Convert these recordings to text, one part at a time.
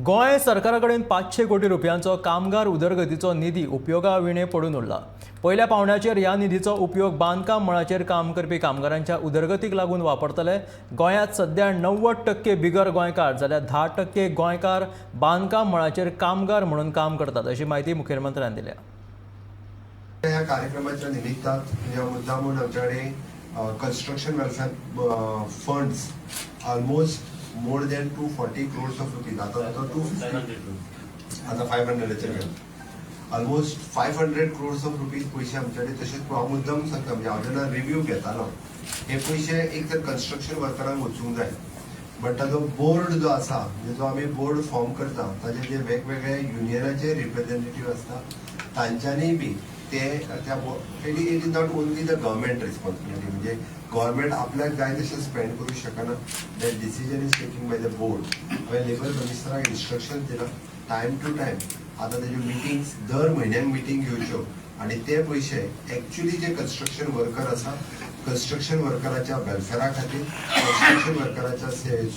गोंय सरकारा कडेन 500 कोटी रुपयांचो कामगार उदरगतीचो निधी उपयोगा विणे पडून उरला. पयल्या पावंड्याचेर ह्या निधीचो उपयोग बांदकाम मळाचेर काम करपी कामगारांच्या उदरगतीक लागून वापरतले. गोंयांत सध्या 90% बिगर गोंयकार जाल्यार 10% गोंयकार बांदकाम मळाचेर कामगार म्हणून काम करतात, अशी म्हायती मुखेलमंत्र्यान दिल्या. ह्या कार्यक्रमाच्या निमित्तान म्हणजे मुद्दाम म्हणून आमच्याकडे construction welfare funds almost more than 240 crores of rupees, आता तो 250, आता 500चे गेले, almost 500 crores of rupees पयशे आमच्याकडे. तशेंच हांव मुद्दाम सांगता, म्हणजे हांव जेन्ना रिव्यू घेतालो, हे पयशे एक तर कन्स्ट्रक्शन वर्करांक वचूंक जाय, बट ताजो बोर्ड जो आसा, म्हणजे जो आमी बोर्ड फॉर्म करता, ताजे जे वेगवेगळे युनियनाचे रिप्रेझेंटेटिव्ह आसता, तांच्यांनी बी ते त्या it is not only the government responsibility. म्हणजे गव्हर्मेंट आपल्याक जाय तशें स्पेंड करूं शकना. That decision is taking by the board. हांवें लेबर कमिशनराक इन्स्ट्रक्शन दिलां, टायम टू टायम आतां तेज्यो मिटिंग्स, दर म्हयन्याक मिटींग घेवच्यो आनी ते पयशे एक्च्युली जे कन्स्ट्रक्शन वर्कर आसा, कन्स्ट्रक्शन वर्कराच्या वेलफेरा खातीर, कन्स्ट्रक्शन वर्कराच्या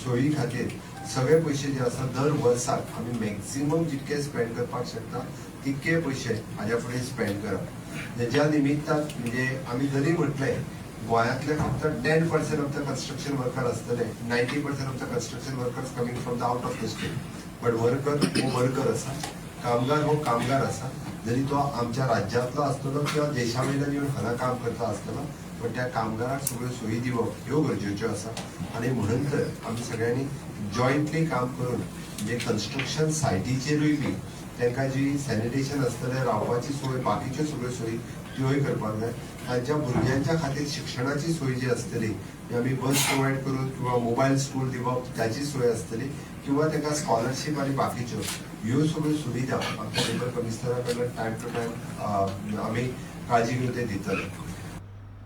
सोयी खातीर सगळे पयशे जे आसा, दर वर्साक आमी मॅक्झिमम जितके स्पेंड करपाक शकता तितके पयशे हाज्या फुडें स्पेंड करप. ज्या निमित्तान म्हणजे आमी जरी म्हटलें, गोंयांतले फक्त 10% of the construction worker आसतले, 90% of the construction workers coming from the out of the state, but worker हो वर्कर आसा, कामगार हो कामगार आसा. जरी तो आमच्या राज्यांतलो आसतलो किंवा देशा वयल्यान येवन हांगा काम करता आसतलो, पण त्या कामगाराक सगळ्यो सोयी दिवप ह्यो गरजेच्यो आसा. आनी म्हणून तर आमी सगळ्यांनी जॉयंटली काम करून म्हणजे कन्स्ट्रक्शन सायटीचेरूय बी तांकां जी सॅनिटेशन आसतलें, रावपाची सोय, बाकीच्यो सगळ्यो सोयी त्योय करपाक जाय. तांच्या भुरग्यांच्या खातीर शिक्षणाची सोय जी आसतली ती आमी बस प्रोवायड करून किंवा मोबायल स्कूल दिवप, त्याची सोय आसतली किंवा तांकां स्कॉलरशीप आनी बाकीच्यो ह्यो सगळ्यो सुविधा आमच्या लेबर कमिशनरा कडल्यान टायम टू टायम आमी काळजी घेवन ते दितले.